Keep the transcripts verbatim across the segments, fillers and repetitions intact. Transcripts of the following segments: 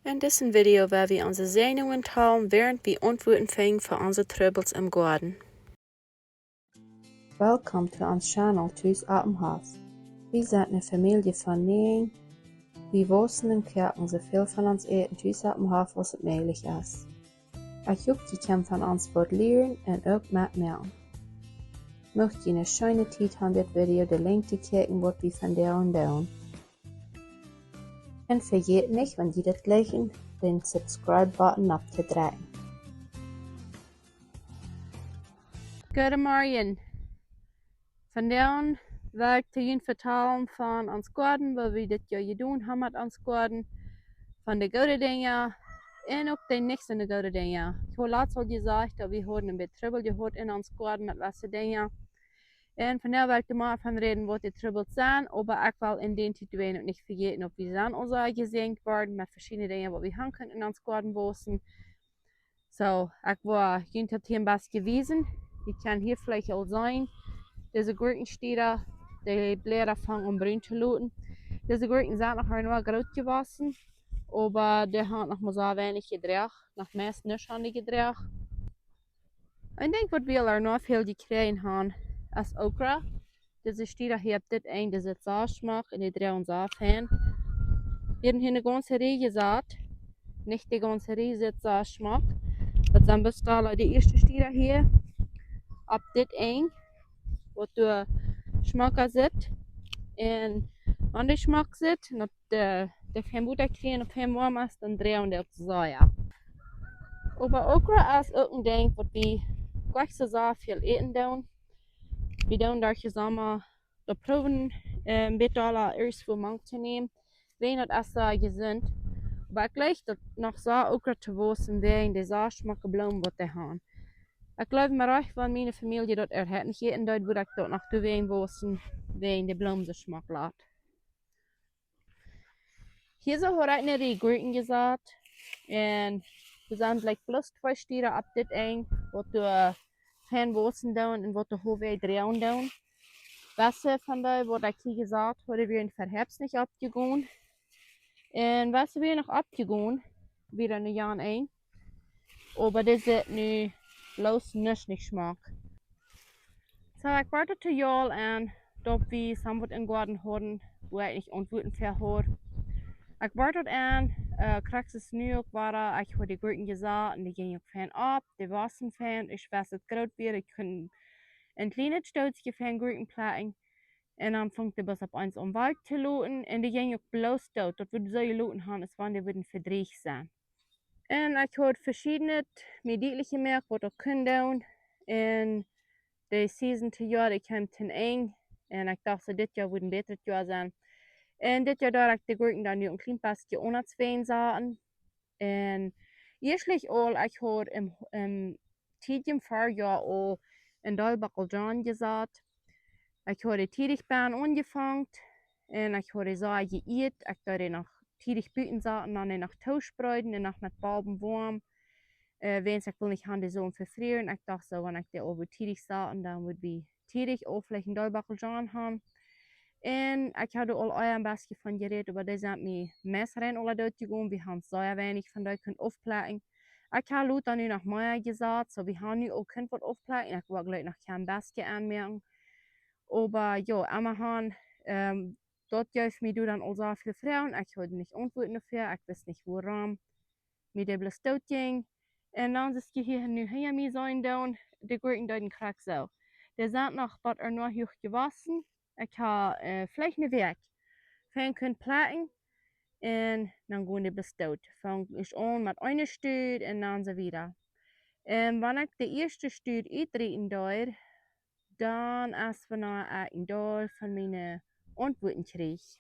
En disen Video woa wie onse Säajnungen talen, wäarent wie Auntwuaten finjen fa onse Trubbels em Goaden. Welcome to ons channel Tus oppem Hoff. Wie sent eene Famielje von näajen. Wie wausen un koaken soo väl von ons Äten tus oppem Hoff aus et mäajlich es. Ekj hop, jie kjennen von ons waut lieren un uk metmoaken. Mucht jie eene scheene Tiet haben dit Video de Lenjd to kjikjen, waut wie vondoag doonen. Un vejät nich, wan jie dit jlikjen, dän Subscribe-Button auftodrekjen. Goodemorjen. Vondoag well ekj to junt vetalen von ons Goaden, waut wie dit Joa jedonen haben met ons Goaden, von de goode Dinja un uk de nich soo goode Dinja. Ekj hab latst aul jesajcht, daut wie hauden een bät Trubbel jehaut en ons Goaden met waut fa Dinja. Un vondoag well ekj doa mau von räden, waut de Trubbels sent, oba ekj well en dän Tiet uk nich vejäten, daut wie sent aul soo jesäajent worden met veschiedne Dinja, waut wie haben kunnen en ons Goaden wausen. Soo, ekj woa junt daut hia een bät wiesen. Jie kjennen hia veleicht aul seenen, dise Gurkjenstieda, de Bläda fangen aun brun to loten. Dise Gurkjen sent noch mau groot jewossen, oba dee haben noch mau soo weinich jedroagen, noch meist nuscht haben dee jedroagen. Ekj denkj, waut wie aul noch väl jekjräajen haben, es Okra. Dise Stieda hia opp dit Enj, dee sitt soo schmock un dee droagen soo fein. Wie haben hia eene gaunze Rieej jesat. Nich de gaunze Rieej sitt soo schmock. Daut sent bloos aul de ieeschte Stieda hia opp dit Enj, waut doa schmocka sitt. Un wan dee schmock sitt, un daut de, de fein Wota kjrieen un fein woam es, dan droagen dee uk soo, jo. Oba Okra es uk een Dinkj, waut wie nich soo sea väl äten doonen. Wie doonen doa hia soo mau daut proowen, äh, een bät aula ieescht fa mank to nämen. Wäajen daut es soo jesunt. Oba ekj jleich daut noch soo Okra to wausen, wäajen de soo schmocke Bloomen, waut dee haben. Ekj jleew mau rajcht, wan miene Famielje daut ea nich äten deed, wudd ekj daut noch doawäajen wausen, wäajen de Bloomen soo schmock lat. Hia soo hab ekj eene Rieej Gurkjen jesat. Un doa sent veleicht bloos twee Stieda opp dit Enj, waut doa fein wausen doonen un waut doa hoch droagen doonen. Waut von dee, waut ekj hia jesat haud, wieren ver Harfst nich oppjegonen. Un waut wieren noch oppjegonen, wieren ne Jan een. Oba dee sitt nu bloos nuscht nich schmock. Soo, ekj wort daut to jol aun, daut wie soo waut em Goaden hauden, wua ekj nich Auntwuaten fa haud. Ekj wort daut aun, äh, krakjt soo nu uk wada, ekj haud de Gurkjen jesat un dee jinjen uk fein opp, dee wossen fein, ekj wist, daut groot wia, ekj kunn een kjlienet Stootje fein Gurkjen plekjen. Un dan funk dee bloos opp eemol aun Walkj to loten un dee jinjen uk bloos doot. Daut wudd soo jeloten haben, aus wan dee wudden vedrieecht sennen. Un ekj haud veschiednet mie dietlich jemoakt, waut ekj kunn doonen. Un de Season to Joa, dee kjeem to een Enj. Un ekj docht soo, dit Joa wudd een bätret Joa sennen. Un dit Joa deed ekj de Gurkjen dan nu een kjlien bät aundasch saten. Un ieeschtlich aul, ekj haud em, em tiedjen Farjoa aul een Deel Bakljan jesat. Ekj haud dee tiedich bie aunjefongen un ekj haud dee soo jeieet. Ekj deed dee noch tiedich buten saten un dan dee noch toospreeden un noch met Balben woam. Äh, wäajen ekj wull nich haben, dee sullen vefrieren. Ekj docht soo, wan ekj dee aul tiedich saten, dan wudd wie tiedich aul veleicht een Deel Bakljan haben. Un ekj haud aul ea een bät von jerät, oba dee sent mie meist rein aula doot jegonen. Wie haben sea weinich von dee kunt aufplekjen. Ekj hab lota nu noch mea jesat, soo wie haben nu uk kunt waut aufplekjen. Ekj wull jlikj noch een bät aunmoaken. Oba jo, emma haben, ähm, daut jeef mie dan aul soo väl Froagen. Ekj haud nich Auntwuaten doafäa, ekj wist nich wuarom mie dee bloos doot jinjen. Un dan es hia nu hinja mie soo een doonen, de Gurkjen deeden krakjt soo. Dee sent noch waut ea noch huach jewossen. Ekj hab, äh, veleicht eene Wäakj fein kunt plekjen. Un dan gonen dee bloos doot. Funk ekj aun met eene Stud un dan soo wieda. Un wan ekj de ieeschte Stud utrieten deed, dan es wanea ekj een Deel von miene Auntwuaten kjrieech.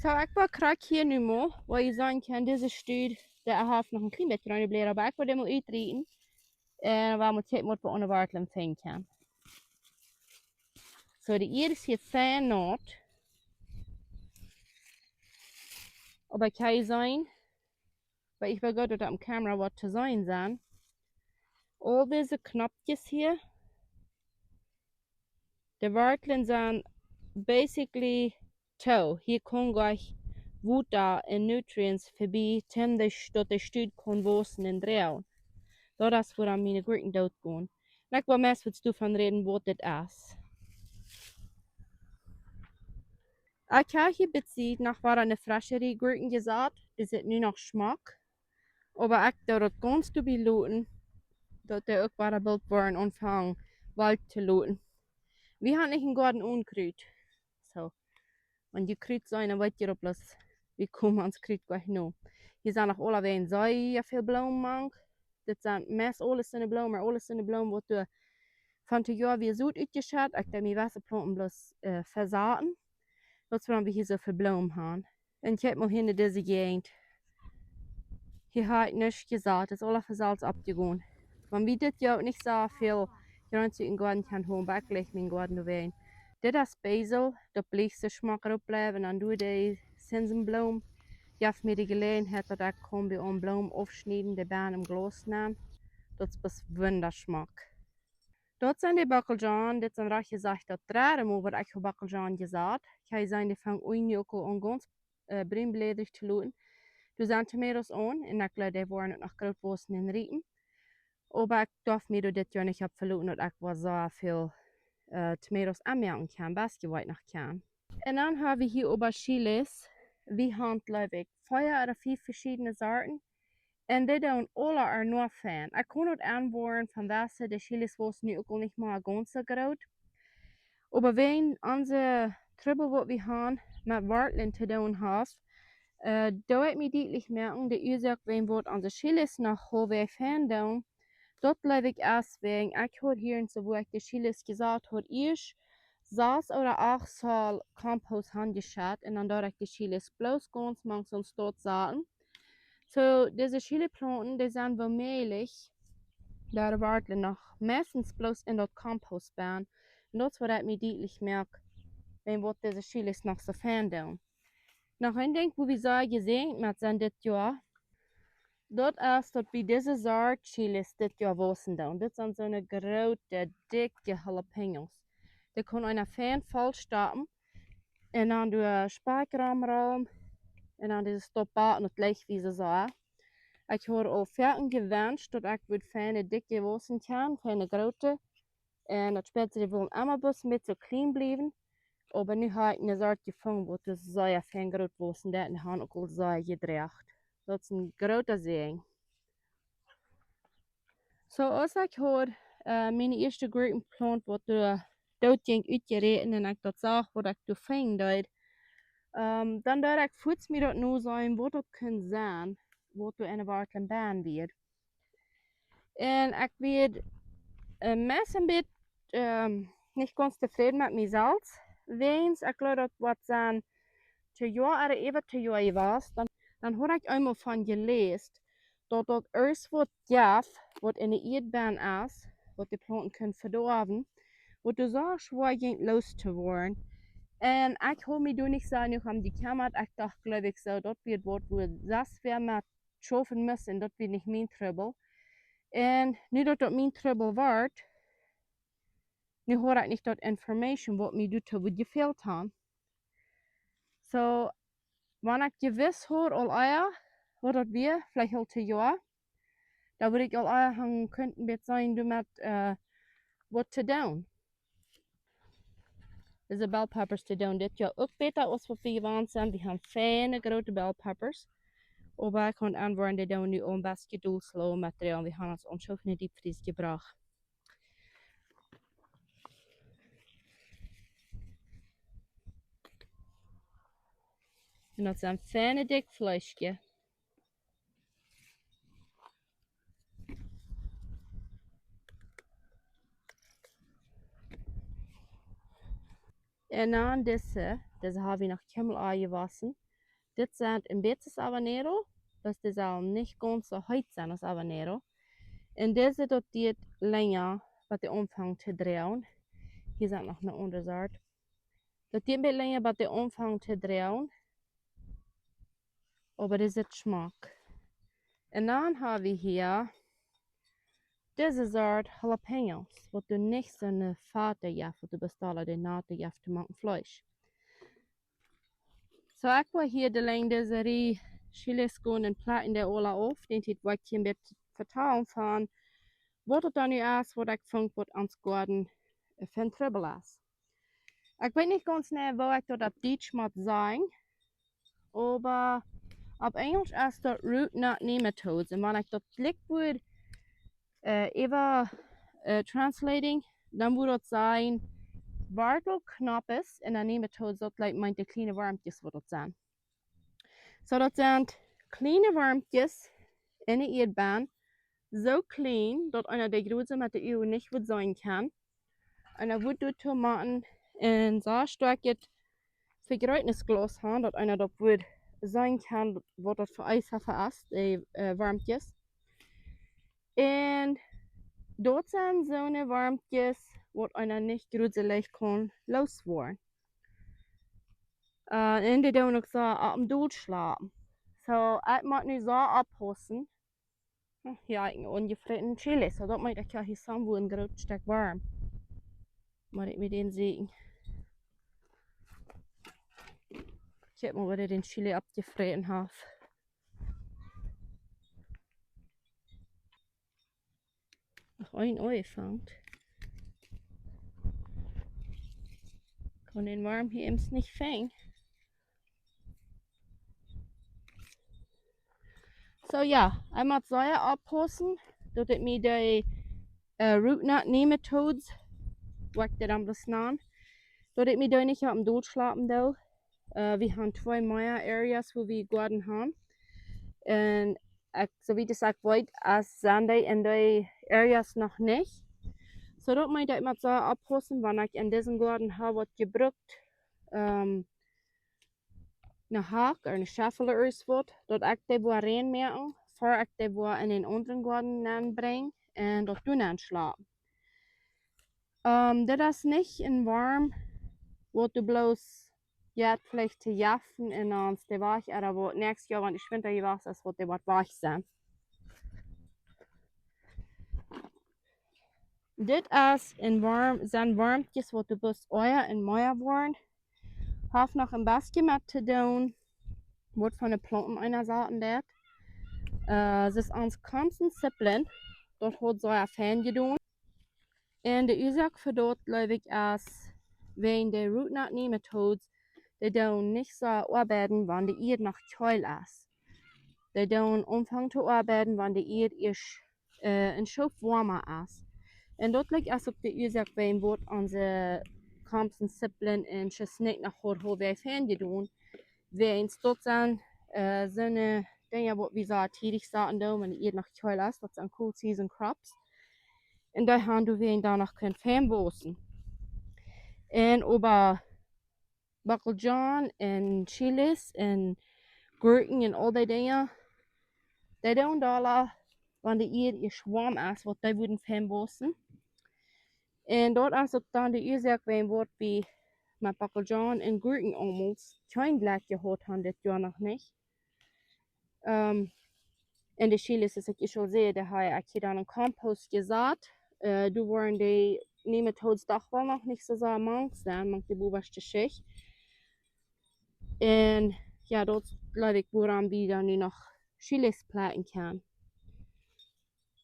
Soo, ekj woa krakjt hia nu mau, wua jie seenen kjennen, dise Stud, dee haft noch een kjlien bät jreene Bläda, oba ekj woa dee mau utrieten. Un woa mau kjikjen, waut wie aun de Wartlen finjen kjennen. Soo, de Ieed es hia fein naut. Oba ekj kaun seenen, oba ekj well goot daut opp de Kamera waut to seenen sent. Aul dise Knoppkjes hia, de Wartlen sent basically too. Hia kaun goanich Wota un nutrients vebie, toom dee, daut dee Stud kaun wausen un droagen. Daut es wuarom miene Gurkjen doot gonen. Un ekj well meist waut doavon räden, waut dit es. Ekj hab hia bie Sied noch wada ne fresche Rieej Gurkjen jesat. Dee sent nu noch schmock. Oba ekj doo daut gaunz doabie loten, daut dee uk wada boolt woaren aunfangen Welt to loten. Wie haben nich een Goaden one Krut. Soo, wan jie Krut seenen, dan weet jie daut bloos, wie komen ons Krut jlikj no. Hia sent noch aulawäajen sea väl Bloomen mank. Dit sent meist aules soone Bloomen, aules soone Bloomen waut doa von daut Joa wia soo utjeschett, ekj deed mie waut Plaunten bloos, äh, vesaten. Daut es wuarom wie hia soo väl Bloomen haben. Un kjikj mol hia no dise Jäajent. Hia hab ekj nuscht jesat, daut es aules von selfst oppjegonen. Wan wie dit Joa nich soo väl Jreens ut dän Goaden kjennen holen, oba ekj jlikj mienen Goaden doawäajen. Dit es Basil, daut blift soo schmock opp bliewen, un dan doo dee Sinsenbloom. Jeft mie de Jeläajenheit, daut ekj kaun bie een Bloom aufschnieden, dee bie een Glaus nämen. Daut es bloos wundaschmock. Daut sent de Bockeljonen, dit sent rajcht jesajcht daut dredde Mol waut ekj hab Bockeljonen jesat. Jie seenen, dee fangen nu uk aul aun gaunz, äh, brun blädrich to loten. Doa sent Tomatoes aun, un ekj jleew dee woaren uk noch groot wausen un riepen. Oba ekj doaf mie doa dit Joa nich opp veloten, daut ekj woa soo väl, äh, Tomatoes aunmoaken kjennen, waut ekj noch kjenn. Un dan hab wie hia Aubergines. Wie haben, jleew ekj, vea ooda fief veschiedne Sorten. Un dee doonen aula enorm fein. Ekj kaun daut aunwoaren von waut, de Chilis wausen nu uk aul nich mea gaunz soo groot. Oba wäajen onse Trubbel waut wie haben met Wartlen to doonen haft, äh, doo ekj mie dietlich moaken, de Uasoak wäajen waut onse Chilis noch soo fein doonen, daut jleew ekj es wäajen, ekj hab hia en soo, wua ekj de Chilis jesat hab, ieescht sas ooda acht Zoll Kompost hanjeschett un dan doa ekj de Chilis bloos gaunz mank soon Stot saten. Soo, dise Chiliplaunten, dee sent woo mäajlich, doa de Wartlen noch meistens bloos en daut Kompost benn. Un daut es waut ekj mie dietlich moak, wäajen waut dise Chilis noch soo fein doonen. Noch een Dinkj, wua wie sea jesäajent met sent dit Joa, daut es, daut bie dise Sort Chilis dit Joa wausen doonen. Dit sent soone groote, dikje Jalapeños. Dee kaun eena fein voll stoppen. Un dan doa Spakj romrollen. Un dan dise Stoppa un daut jlikjt wie soo sea. Ekj hab aul foaken jewenscht, daut ekj wudd feine, dikje wausen kjennen, feine, groote. Un daut spält sikj, dee wellen emma bloos een bät soo kjlien bliewen. Oba nu hab ekj ne Sort jefungen, waut sea fein groot wausen deit, un dee haben uk aul sea jedroagen. Daut es een groota Säajen. Soo, aus ekj hab, äh, miene ieeschte Gurkjenplaunt, waut doa doot jinkj, utjeräten un ekj daut sach, waut ekj doa fungen deed, ähm, dan deed ekj fuaz mie daut noseenen, waut daut kunn sennen, waut doa enne Wartlen benn wia. Un ekj wia, äh, meist een bät, ähm, nich gaunz tofräd met mie selfst. Wäajen ekj jleew daut waut sent twee Joa ooda äwa twee Joa jewast. Dan, dan hab ekj eemol von jeläst, daut daut ieescht waut jeft, waut enne Ieed benn es, waut de Plaunten kunnen vedoawen, waut doa soo schwoa jinkj loos to woaren. Un ekj hab mie doa nich soo jenuach om jekjemmat. Ekj docht, jleew ekj soo, daut wia waut, wua sest wäa met schaufen must un daut wia nich mien Trubbel. Un nu daut daut mien Trubbel wort, nu hab ekj nich daut Information, waut mie doatoo wudd jefält haben. Soo, wan ekj jewist haud aul ea, waut daut wia, veleicht aul twee Joa, dan wudd ekj aul ea haben kunt een bät seenen doamet, äh, waut to doonen. Dise Bell Peppers, dee doonen dit Joa uk bäta aus waut wie jewant sent. Wie haben feine, groote Bell Peppers. Oba ekj kaun aunwoaren, dee doonen nu aul een bät jeduldlich met droagen. Wie haben ons aul schaufen enne Deepfries jebrocht. Un daut sent feine, dikje Fleeschkjes. Un dan dise, dise hab ekj noch kjeenmol aunjewossen. Dit sent een bät Habanero, daut dee sellen nich gaunz soo heet sennen aus Habanero. Un dise, daut diet lenja, bat dee aunfangen to droagen. Hia sent noch ne aundre Sort. Daut diet een bät lenja, bat dee aunfangen to droagen. Oba dee sent schmock. Un dan hab wie hia dise Sort Jalapeños, waut doa nich soone fate jeft, waut doa bie Dollar, dee nate jeft to moaken Fleesch. So, ekj woa hia de Lenj dise Rieej Chilis gonen plekjen, dee aula auf, dän Tiet woa ekj hia een bät vetalen von waut daut dan nu es, waut ekj funk, waut ons Goaden fa een Trubbel es. Ekj weet nich gaunz jeneiw, woo ekj daut opp Dietsch mott sajen, oba opp Enjelsch es daut root knot nematodes. Un wan ekj daut jlikj wudd, äh, äwa, äh, translating, dan wudd daut sajen Wartelknoppes un dan nematodes, daut jlikj meent de kjliene Wormkjes, waut daut sent. So, daut sent kjliene Wormkjes enne Ieed benn, soo kjlien, daut eena dee jrod soo met de Uagen nich wudd seenen kaun. Un dan wudd daut to motten een sea stoakjet Vejreetnisglaus han, daut eena daut wudd seenen kaun, waut daut fa Eishafe es, dee, äh, Wormkjes. Un daut sent soone Wormkjes, waut eena nich jrod soo leicht kaun looswoaren. Äh, un dee doonen uk soo opp em Dot schlapen. So, ekj mott nu soo oppaussen. Hm, jo, ekj hab onjefräten Chili, so daut meent, ekj hab hia soo een groot Stekj Worm. Mott ekj mie dän sieekjen. Kjikj mol, woo dee dän Chili oppjefräten haft. Noch een Ei fangt. Kaun dän Worm hia eemol nich fangen. So jo, ekj mott sea oppaussen, daut ekj mie dee, äh, root knot nematodes, woo ekj dee dan bloos nan, daut ekj mie dee nich opp em Dot schlapen doo. Äh, wie han twee mea Areas, wua wie Goaden han. Un ekj, soo wiet aus ekj weet, es, sent dee en dee Areas noch nich. So daut meent, ekj mott sea oppaussen, wan ekj en disen Goaden hab waut jebrukt, ähm, ne Hak ooda ne Scheffel ooda irjentwaut, daut ekj dee woa rein moaken, ea ekj dee woa en een aundren Goaden nenbrinj un daut doa nenschlapen. Ähm, dit es nich een Worm, waut du bloos jeit veleicht to jeffen un dan es dee wajch, ooda waut näakjstet Joa, wan de Winta jewast es, woat dee waut wajch sennen. Dit es een Worm, sent Wormkjes, waut du bloos ea un mea woaren. Haft noch een bät met to doonen, waut fa ne Plaunten eena saten deit. Äh, see es ons Komst un Zippeln, daut haft sea fein jedonen. Un de Uasoak fa daut, jleew ekj, es wäajen de root knot nematodes, dee doonen nich soo oabeiden, wan de Ieed noch kjeel es. Dee doonen aunfangen to oabeiden, wan de Ieed ieescht, äh, een Schoof woama es. Un daut jleew ekj es uk de Uasoak, wäajen waut onse Komst un Zippeln un Schesnikj noch haft, haft sea fein jedonen. Wäajen daut sent, äh, soone Dinja, waut wie soo tiedich saten doonen, wan de Ieed noch kjeel es, daut sent cool season crops. Un dee han doawäajen dan noch kunt fein wausen. Un oba Bockeljonen un Chilis un Gurkjen un aul dee Dinja, dee doonen dolla, wan de Ieed ieescht woam es, waut dee wudden fein wausen. Un daut es uk dan de Uasoak, wäajen waut wie met Bockeljonen un Gurkjen aulemol kjeen Jlekj jehaut han dit Joa noch nich. Ähm, un de Chilis, soo aus ekj ieescht aul säd, dee hab ekj hia dan en Kompost jesat. Äh, doa woaren de nematodes doch woll noch nich soo sea mank sennen, mank de bowaschte Schicht. Un jo, daut jleew ekj, wuarom wie dan nu noch Chilis plekjen kjennen.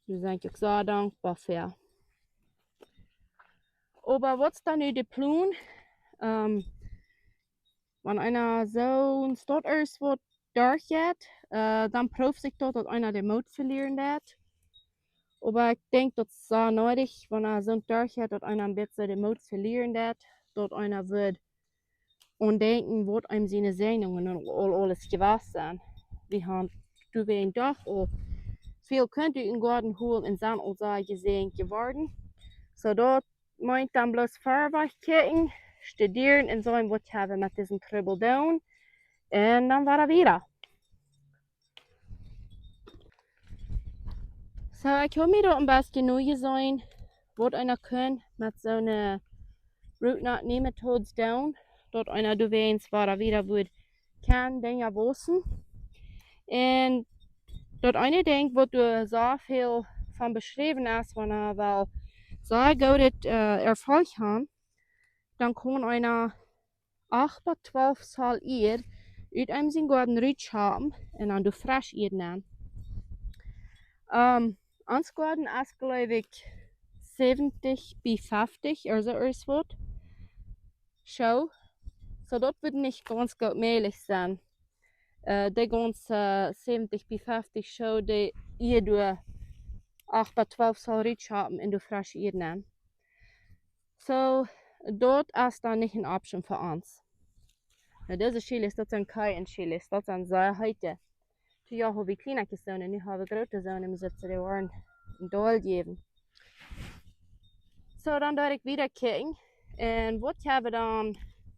Doa sie ekj uk sea dankboa fa. Oba waut es dan nu de Plon? Ähm, wan eena soon Storm es waut derchjeit, äh, dan proowt sikj daut, daut eena de Moot velieren deit. Oba ekj denkj, daut es sea needich, wan eena soon derchjeit, daut eena een bät de Moot velieren deit, daut eena woat aun denkjen, waut eenem siene Säajnungen aul, aul aules jewast sent. Wie han doawäajen doch aul väl kunt ut dän Goaden holen un sent aul sea jesäajent jeworden. So daut meent dan bloos verwoats kjikjen, studieren un seenen, waut wie met disen Trubbel doonen. Un dan woaren wie wieda. So, ekj hab mie doa een bät nojeseenen, waut eena kaun met soone root knot nematodes doonen, daut eena doawäajen woat wieda woat kjennen Dinja wausen. Un daut eene Dinkj, waut doa soo väl von beschräwen es, wan eena well soo goot, äh, Erfolg han, dan kaun eena acht bat twalf Zoll Ieed ut eenem sien Goaden rutschapen un dan doa fresch Ieed nenn. Um, ons Goaden es, jleew ekj, säwentich bie feftich ooda soo irjentwaut. Soo, soo daut woat nich gaunz goot mäajlich sennen, uh, de gaunze, uh, säwentich bie feftich Schoo, de Ieed doa acht bie twalf Zoll rutschapen un doa fresch Ieed nenn. Soo, daut es dan nich een Option fa ons. Nu, dise Chilis, daut sent Cayenne Chilis, daut sent sea heete. Doa ha wie kjliene Soone, nu ha wie groote Soone, dee woaren een Deel jäwen. Soo, dan doo ekj wieda kjikjen. Un waut ha wie dan,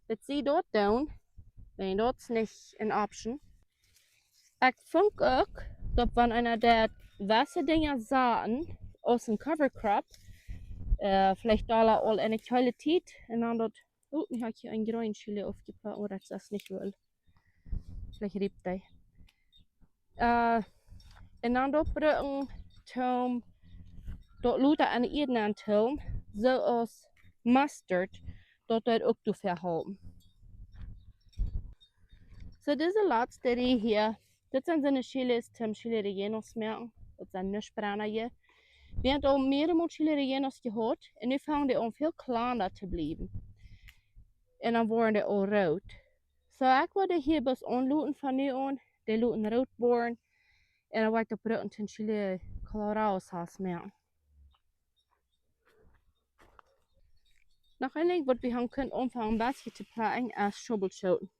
daut see daut doonen, wan daut es nich een Option. Ekj funk uk, daut wan eena daut waute Dinja saten, aus een Cover Crop, uh, veleicht aul, aul eene kjeele Tiet, un dan daut, oh, nu ha ekj hia een jreene Chili oppjeplant, ooda daut es nich woll. Veleicht riept dee. Uh, un dan daut brucken, om daut lota aun de Ieed nenn to hoolen, soo aus mustard, daut deit uk doafäa halpen. Soo, dise latste Rieej hia, dit sent soone Chilis, toom Chile rellenos moaken. Daut sent nuscht Brenna hia. Wie haben aul mearemol Chile rellenos jehaut, un nu fangen dee aun väl kjlanda to bliewen. Un dan woaren dee aul root. Soo, ekj woa dee hia bloos aunloten von nu aun, dee loten root woaren, un dan woa ekj daut brucken toom Chile Colorado Sauce moaken. Noch een Dinkj, waut wie haben kunnen aunfangen, een bät to plekjen, es Schubbelschooten.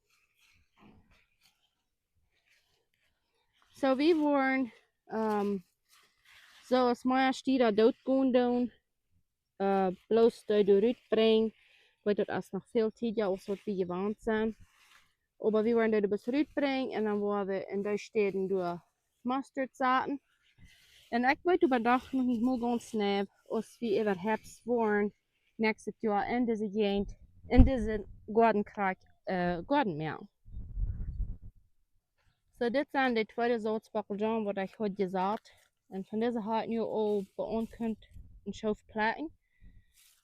Soo, wie woaren, um, soo aus mea Stieda doot gonen doonen, uh, bloos dee doa rutbrinjen, wiels daut es noch väl tiedja aus waut wie jewant sent. Oba wie woaren dee doa bloos rutbrinjen un dan woa wie en dee Städen doa mustard saten. Un ekj weet äwahaupt noch nich mol gaunz jeneiw, aus wie äwahaupt woaren näakjstet Joa en dise Jäajent, en disen Goaden krakjt, uh, Goaden moaken. Soo, dit sent de tweede Sort Bockeljonen, waut ekj haud jesat. Un von dise ha ekj nu aul bie ons kunt een Schoof plekjen.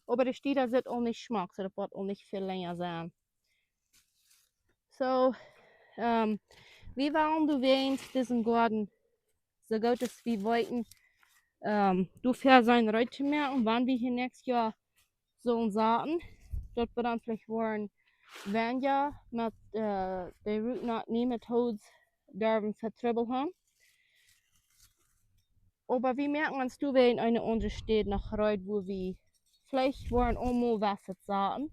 Oba de Stieda sitt aul nich schmock, soo daut woat aul nich väl lenja sennen. Soo, um, wie wellen doawäajen disen Goaden soo goot aus wie weeten, um, doafäa sennen reed to moaken, wan wie hia näakjstet Joa sellen saten, daut wie dan veleicht woaren wenja met, uh, de root knot nematodes derwen fa Trubbel haben. Oba wie moaken ons doawäajen eene aundre Städ noch reed, wua wie veleicht woaren aulmol waut saten.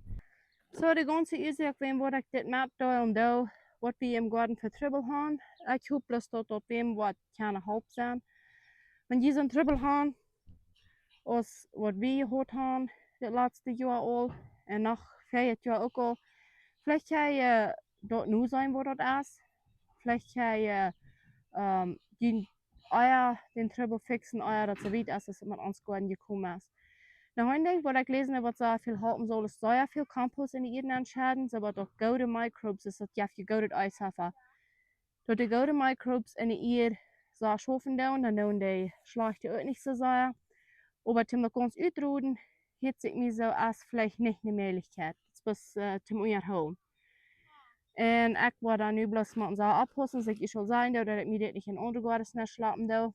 Soo, de gaunze Uasoak, wuarom waut ekj dit met doonen doo, waut wie em Goaden fa Trubbel haben. Ekj hop bloos, daut daut wäm woat kjennen Help sennen. Wan jie soon Trubbel haben, aus waut wie jehaut haben daut latste Joa aul, un noch verjet Joa uk aul, veleicht kjenn jie daut nu seenen, waut daut es. Veleicht kjenn jie, um, dee ea dän Trubbel fixen, ea daut soo wiet es, aus daut met ons Goaden jekomen es. Nu, een Dinkj, waut ekj läsen hab, waut sea väl halpen saul, es sea väl Kompost en de Ieed nenschedden, soo daut uk goode Microbes es, daut jeft je goodet Eishafer. Daut de goode Microbes en de Ieed soo schaufen doonen, dan doonen de schlajchte uk nich soo sea. Oba toom daut gaunz utroden, hieet sikj mie soo aus veleicht nich ne Mäajlichkjeit. Daut es bloos, uh, toom unjahoolen. Un ekj woa dan nu bloos motten soo oppaussen, soo ekj saul seenen, daut ekj mie dit nich en aundre Goadens nenschlapen doo.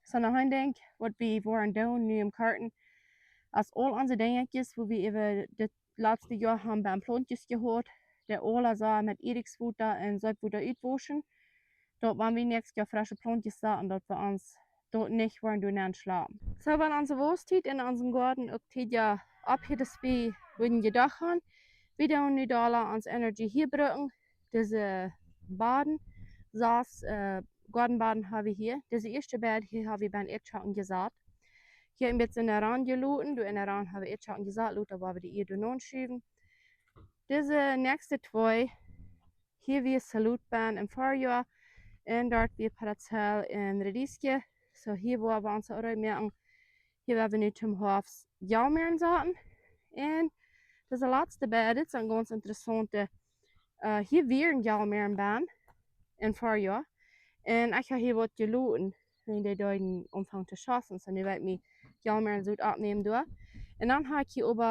Soo, noch een Dinkj, waut wie woaren doonen nu em Goaden, es aul onse Dinjakjes, wua wie äwa dit latste Joa haben bie Plauntjes jehaut, dee aula soo met Äarikswota un Seepwota utwauschen, daut wan wie näakjstet Joa fresche Plauntjes saten, daut wie ons daut nich woaren doonen nenschlapen. Soo, wan onse Waustiet en onsen Goaden uk tiedja opphilt, daut wie wudden jedocht haben, wie doonen nu doa aula onse Energie hia brucken, dise Boaden, soo aus, uh, Goadenboaden ha wie hia. Dise ieeschte Bad hia ha wie bie Ieedschocken jesat. Hia een bät en de Rand jeloten, doa en de Rand ha wie Ieedschocken jesat, lota woa wie de Ieed doa nenschuwen. Dise näakjste twee, hia wia Salotbeeren em Farjoa un doa wia Paradisel un Radieskje. Soo, hia woa wie ons aul reed moaken. Hia woa wie nu toom Hoafst Jalmäaren saten. Un dise latste Bad, dit sent gaunz interessaunte, uh, hia wieren Jalmäaren bie em Farjoa. Un ekj ha hia waut jeloten, wan dee deeden aunfangen to schossen. Soo, nu woa ekj mie Jalmäaren soo oppnämen doa. Un dan ha ekj hia oba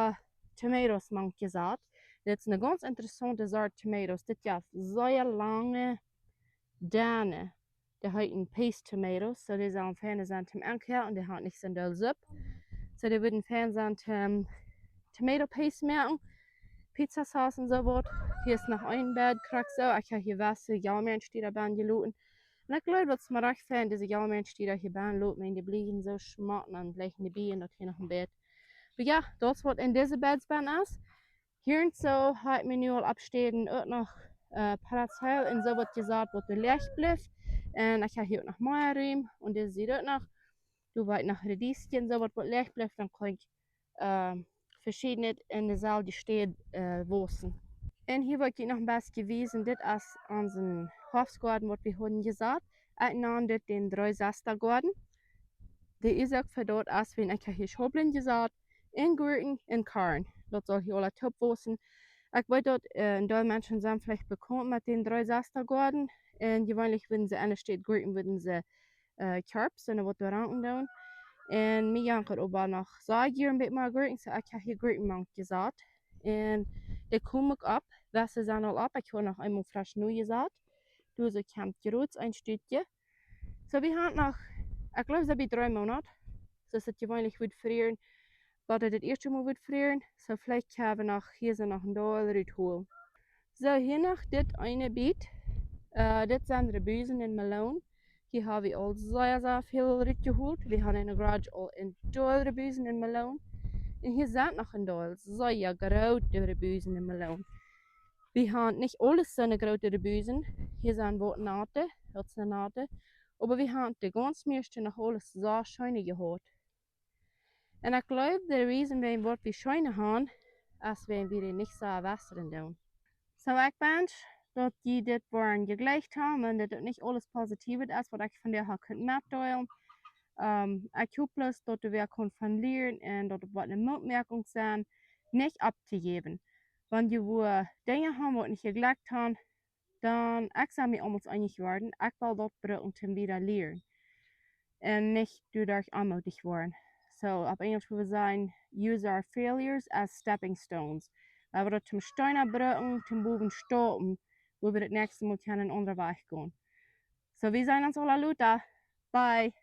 Tomatoes mank jesat. Dit es eene gaunz interessaunte Sort Tomatoes. Dit jeft sea lange, denne. Dee heeten paste tomatoes, so dee sellen fein sennen toom Enkoaken, dee haben nich soon doll Supp. So dee wudden fein sennen toom tomato paste moaken, Pizzasauce un soo waut. Hia es noch een Bad, krakjt soo. Ekj hab hia waut Jalmäarenstieda bennen jeloten. Un ekj jleew daut es mau rajcht fein, dise Jalmäarenstieda hia bennen loten, un dee bliewen soo schmock un dan bliewen dee bennen, daut hia noch een Bad. Oba jo, daut es waut en dise Beds bennen es. Hia un soo hab ekj mie nu aul oppstäden uk noch, äh, Parasoil un soo waut jesat, waut doa läach blift. Un ekj hab hia uk noch mea Rum. Un dise Sied uk noch. Doa woa ekj noch Radiesjes un soo waut, waut läach blift, dan kaun ekj, äh, veschiednet en deeselwje Städ, äh, wausen. Un hia well ekj junt noch een bät wiesen. Dit es onsen Hoafstgoaden, waut wie hauden jesat. Ekj nan dit dän Dree-Sesta-Goaden. De Uasoak fa daut es, wiels ekj hab hia Schaublen jesat, un Gurkjen un Korn. Daut saul hia aula toop wausen. Ekj weet daut, äh, een Deel Menschen sent veleicht bekaunt met dän Dree-Sesta-Goaden. Un jeweenlich wudden see enne Städ Gurkjen, wudden see, äh, Kjarps un waut doa ranken doonen. Un mie jankat oba noch sea jieren een bät mea Gurkjen, so ekj hab hia Gurkjen mank jesat. Un dee komen uk opp, waut see sent aul opp, ekj hab noch eemol fresch nie jesat. Doa soo kjemt jrod een Stekj. So, wie haben noch, ekj jleew, soo bie dree Moonat. So es daut jeweenlich woat frieren, waut et daut ieeschte Mol woat frieren. So, veleicht haben wie noch, hia sent noch een Deel rutholen. So, hia noch dit eene Bät. Äh, dit sent Rebusen un Melonen. Hia hab wie aul sea, sea väl rutjeholt. Wie haben enne Garage aul een Deel Rebusen un Melonen. Un hia sent noch een Deel sea groote Rebusen un Melonen. Wie haben nich aule soone groote Rebusen. Hia sent waut Nate, daut es eene Nate. Oba wie haben de gaunz mieeschte noch aules sea scheene jehaut. Un ekj jleew, de reason wuarom waut wie scheene haben, es wiels wie dee nich soo wotren doonen. So, ekj wensch, daut jie dit woaren jejlikjt haben un daut et nich aules positief es, waut ekj vondoag hab kunt metdeelen. Ähm, ekj hop bloos, daut jie wada kunnen von lieren un daut et woat eene Mootmoakjunk sennen, nich opptojäwen. Wan jie wua Dinja haben, waut nich jejlikjt haben, dan, ekj sie mie aulemol eenich jeworden, ekj well daut brucken toom wieda lieren. Un nich doaderch onmootich woaren. So, opp Enjlisch wudd wie sajen, use our failures as stepping stones. Wie haben daut toom Steena brucken, toom bowen stoapen, wua wie daut näakjste Mol kjennen eenen aundren Wajch gonen. So, wie seenen ons aula lota. Bye.